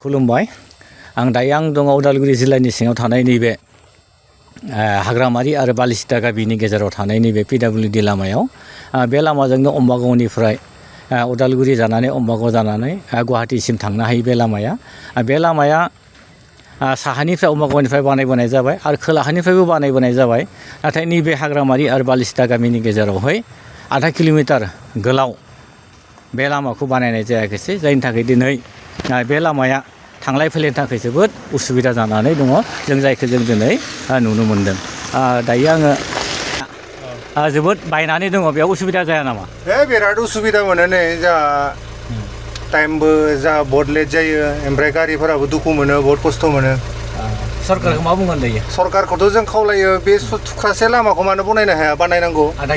खुलुमबाय आं दायो दङ उदालगुरि जिल्लानि सिङाव थानाय नैबे हाग्रामारि आरो बालिसिता गामिनि गेजेराव थानाय नैबे पिडब्लिउडि लामायाव बे लामाजोंनो अम्बागावनिफ्राय उदालगुरि जानानै अम्बागाव जानानै गुवाहाटीसिम थांनो हायो बे लामाया साहानिफ्राय अम्बागावनिफ्राय बानायबोनाय जाबाय आरो खोलाहानिफ्रायबो बानायबोनाय जाबाय नाथाय नैबे हाग्रामारि आरो बालिसिता गामिनि गेजेरावहाय आधा किल'मिटार गोलाव बे लामाखौ बानायनाय जायाखैसै जायनि थाखाय दिनै बे लामाया थांलाय फैलायनि थाखाय जोबोद उसुबिदा जानानै दङ जों जायखौ जों दिनै नुनो मोनदों दायो आङो जोबोद बायनानै दङ बेयाव उसुबिदा जाया नामा बिराद उसुबिदा मोनो नै जा टाइमबो जा बहुत लेट जायो ओमफ्राय गारिफोराबो दुखु मोनो बहुत खस्थ' मोनो सरकारखौ मा बुंगोन दायो सरकारखौथ' जों खावलायो बे थुख्रासे लामाखौ मानो बनायनो हाया बानायनांगौ आधा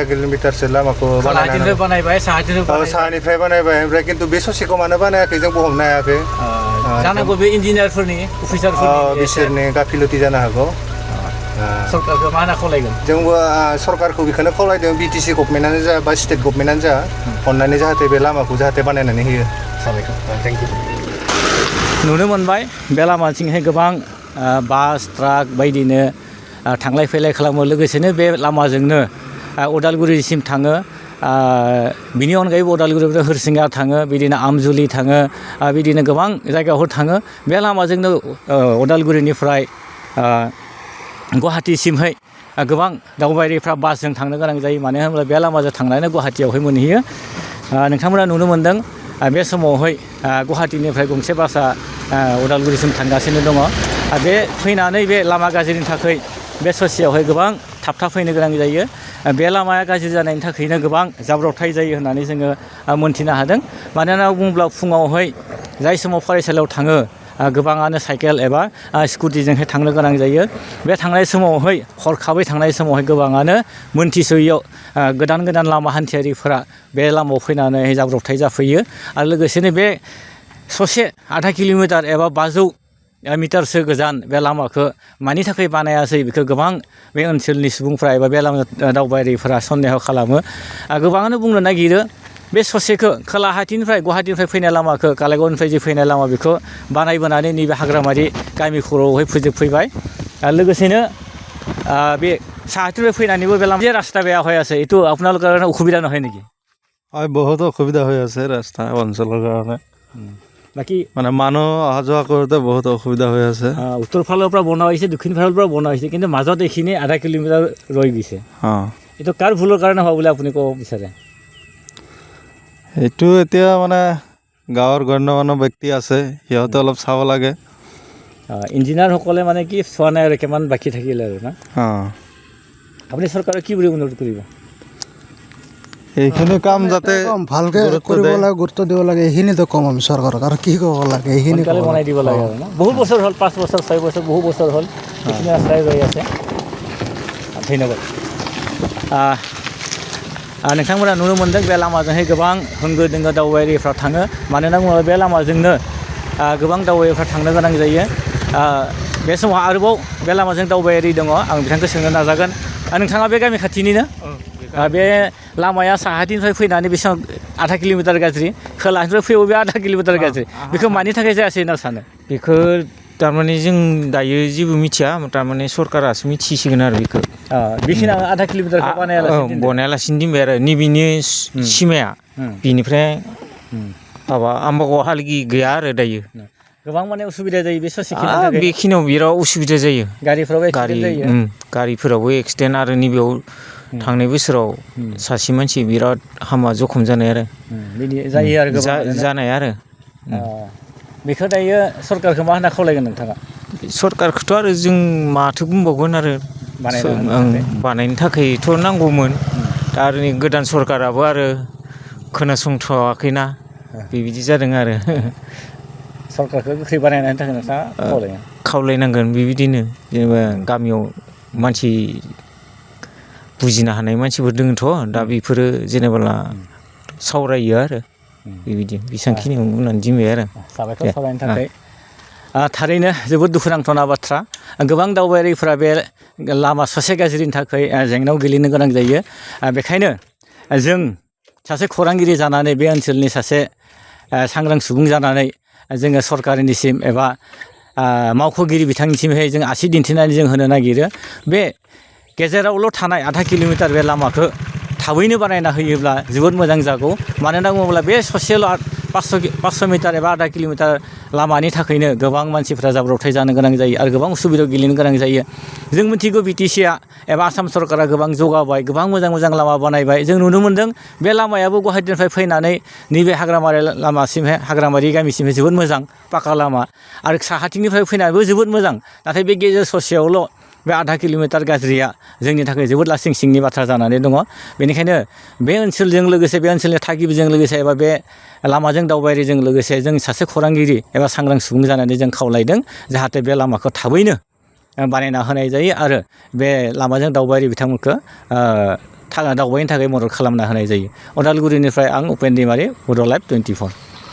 किल'मिटारसो लामाखौ बानायबाय साहानिफ्राय बानायबाय ओमफ्राय खिन्थु बे ससेखौ मानो बानायाखै जोंबो हमनो हायाखै जानांगौ बे इन्जिनियारफोरनि अफिसारफोरनि बिसोरनि गाफिलथि जानो हागौ सरकारखौ मा होनना खावलायगोन जोंबो सरकारखौ बेखौनो खावलायदों बिटिसि गभर्नमेन्टआनो जा बा स्टेट गभर्नमेन्टआनो जा अननानै जाहाथे बे लामाखौ जाहाथे बानायनानै होयो साबायखर थेंक इउ नुनो मोनबाय बे लामाथिंहाय गोबां बास ट्राक बायदिनो थांलाय फैलाय खालामो लोगोसेनो बे लामाजोंनो उदालगुरिसिम थाङो बिनि अनगायैबो उदालगुरिनिफ्राय हरसिंगा थाङो बिदिनो आमजुलि थाङो बिदिनो गोबां जायगायाव थाङो बे लामाजोंनो उदालगुरिनिफ्राय गुवाहाटीसिमहाय गोबां दावबायारिफ्रा बासजों थांनो गोनां जायो मानो होनोब्ला बे लामाजों थांनानै गुवाहाटीयावहाय मोनहैयो नोंथांमोना नुनो मोन्दों बे समावहाय गुवाहाटीनिफ्राय गंसे बासआ उदालगुरिसिम थांगासिनो दङ बे फैनानै बे लामा गाज्रिनि थाखाय बे ससेयावहाय गोबां थाब फैनो गोनां जायो बे लामाया गाज्रि जानायनि थाखायनो गोबां जाब्रबथाय जायो होननानै जोङो मोनथिनो हादों मानो होनना बुङोब्ला फुङावहाय जाय समाव फरायसालियाव थाङो गोबाङानो साइकेल एबा स्कुटिजोंहाय थांनो गोनां जायो बे थांनाय समावहाय हरखाबै थांनाय समावहाय गोबाङानो मोनथिस'यैयाव गोदान लामा हान्थियारिफोरा बे लामायाव फैनानै जाब्रबथाय जाफैयो आरो लोगोसेनो बे ससे आधा किल'मिटार एबा 500 मिटारसो गोजान बे लामाखौ मानि थाखाय बानायासै बेखौ गोबां बे ओनसोलनि सुबुंफ्रा एबा बे लामा दावबायारिफोरा सन्देह खालामो गोबाङानो बुंनो नागिरो बे ससेखौ खोलाहाथिनिफ्राय गुवाहाटीनिफ्राय फैनाय लामाखौ कालाइगावनिफ्राय जे फैनाय लामा बेखौ बानायबोनानै नैबे हाग्रामारि गामि खर'आवहाय फोजोबफैबाय लोगोसेनो बे साहाथिनिफ्राय फैनानैबो बे लामा रास्তা বেয়া হৈ আছে এইটো আপোনালোকৰ কাৰণে অসুবিধা নহয় নেকি হয় বহুত অসুবিধা হৈ আছে ৰাস্তা অঞ্চলৰ কাৰণে বাকী মানে মানুহ অহা যোৱা কৰোঁতে বহুত অসুবিধা হৈ আছে উত্তৰ ফালৰ পৰা বনোৱা হৈছে দক্ষিণ ফালৰ পৰা বনোৱা হৈছে কিন্তু মাজত এইখিনি আধা কিলোমিটাৰ ৰৈ গৈছে এইটো কাৰ ভুলৰ কাৰণে হোৱা বুলি আপুনি ক'ব বিচাৰে এইটো এতিয়া মানে গাঁৱৰ গণ্যমান্য ব্যক্তি আছে সিহঁতে অলপ চাব লাগে ইঞ্জিনিয়াৰসকলে মানে কি চোৱা নাই আৰু কিমান বাকী থাকিলে আৰু না আপুনি চৰকাৰক কি বুলি অনুৰোধ কৰিব এইখিনি কাম যাতে ভালকৈ কৰিব লাগে গুৰুত্ব দিব লাগে এইখিনিতো কম আমি চৰকাৰক আৰু কি ক'ব লাগে এইখিনি বনাই দিব লাগে আৰু না বহু বছৰ হ'ল 5 বছৰ 6 বছৰ বহু বছৰ হ'ল এইখিনি ৰাস্তাই ৰৈ আছে ধন্যবাদ नोंथांमोना नुनो मोनदों बे लामाजोंहाय गोबां होंगो दोंगो दावबायारिफ्रा थाङो मानोना बुङोब्ला बे लामाजोंनो गोबां दावबायारिफ्रा थांनो गोनां जायो बे समाव आरोबाव बे लामाजों दावबायारि दङ आं बिथांखौ सोंनो नाजागोन नोंथाङा बे गामि खाथिनिनो बे लामाया साहाथिनिफ्राय फैनानै बेसेबां आधा किल'मिटार गाज्रि खोलानिफ्राय फैयो बे आधा किल'मिटार गाज्रि बेखौ मानि थाखाय जायासै होनना सानो बेखौ थारमाने जों दायो जेबो मिथिया थारमाने सरकारासो मिथिसिगोन आरो बेखौ बेखिनि आधा किल'मिटारखौ बानायालासिनो दोनबाय आरो नैबेनि सिमाया बेनिफ्राय माबा आम्बागावहालागि गैया आरो दायो गोबां माने उसुबिदा जायो बे ससेखिनि बेखिनियाव बिराद उसुबिदा जायो गारिफोरावबो एक्सिडेन्ट आरो नैबेयाव थांनाय बोसोराव सासे मानसि बिराद हामा जखम जानाय आरो जानाय आरो बेखौ दायो सरकारखौ मा होनना खावलायगोन नोंथाङा सरकारखौथ' आरो जों माथो बुंबावगोन आरो बानायनो थाखायथ' नांगौमोन दा आरो गोदान सरकाराबो आरो खोनासंथ'वाखैना बेबायदि जादों आरो सरकारखौ गोख्रै बानायनायनि थाखाय नोंथाङा खावलायनांगोन बेबायदिनो जेनेबा गामियाव मानसि बुजिनो हानाय मानसिफोर दङथ' दा बेफोरो जेनेबा सावरायो आरो बेबायदि बेसांखिनियाव बुंनानै दिनबाय आरो साबायखर सावरायनो थाखाय थारैनो जोबोद दुखुनांथावना बाथ्रा गोबां दावबायारिफोरा बे लामा ससे गाज्रिनि थाखाय जेंनायाव गोलैनो गोनां जायो बेखायनो जों सासे खौरांगिरि जानानै बे ओनसोलनि सासे सांग्रां सुबुं जानानै जोङो सरकारनिसिम एबा मावख'गिरि बिथांनिसिमहाय जों आसि दिन्थिनानै जों होनो नागिरो बे गेजेरावल' थानाय आधा किल'मिटार बे लामाखौ थाबैनो बानायना होयोब्ला जोबोद मोजां जागौ मानो होनना बुङोब्ला बे ससेल' 500 मिटार एबा आधा किल'मिटार लामानि थाखायनो गोबां मानसिफ्रा जाब्रबथाय जानो गोनां जायो आरो गोबां उसुबिदायाव गोलैनो गोनां जायो जों मिथिगौ BTCआ एबा आसाम सरकारा गोबां जौगाबाय गोबां मोजां मोजां लामा बानायबाय जों नुनो मोन्दों बे लामायाबो गुवाहाटीनिफ्राय फैनानै नैबे हाग्रामारि लामासिमहाय हाग्रामारि गामिसिमहाय जोबोद मोजां पाका लामा आरो साहाथिंनिफ्राय फैनानैबो जोबोद मोजां नाथाय बे गेजेर ससेयावल' बे आधा किल'मिटार गाज्रिया जोंनि थाखाय जोबोद लासिं सिंनि बाथ्रा जानानै दङ बेनिखायनो बे ओनसोलजों लोगोसे बे ओनसोलनि थागिबिजों लोगोसे एबा बे लामाजों दावबायारिजों लोगोसे जों सासे खौरांगिरि एबा सांग्रां सुबुं जानानै जों खावलायदों जाहाथे बे लामाखौ थाबैनो बानायना होनाय जायो आरो बे लामाजों दावबायारि बिथांमोनखौ दावबायनो थाखाय मदद खालामना होनाय जायो उदालगुरिनिफ्राय आं उपेन दैमारि बड' लाइभ 24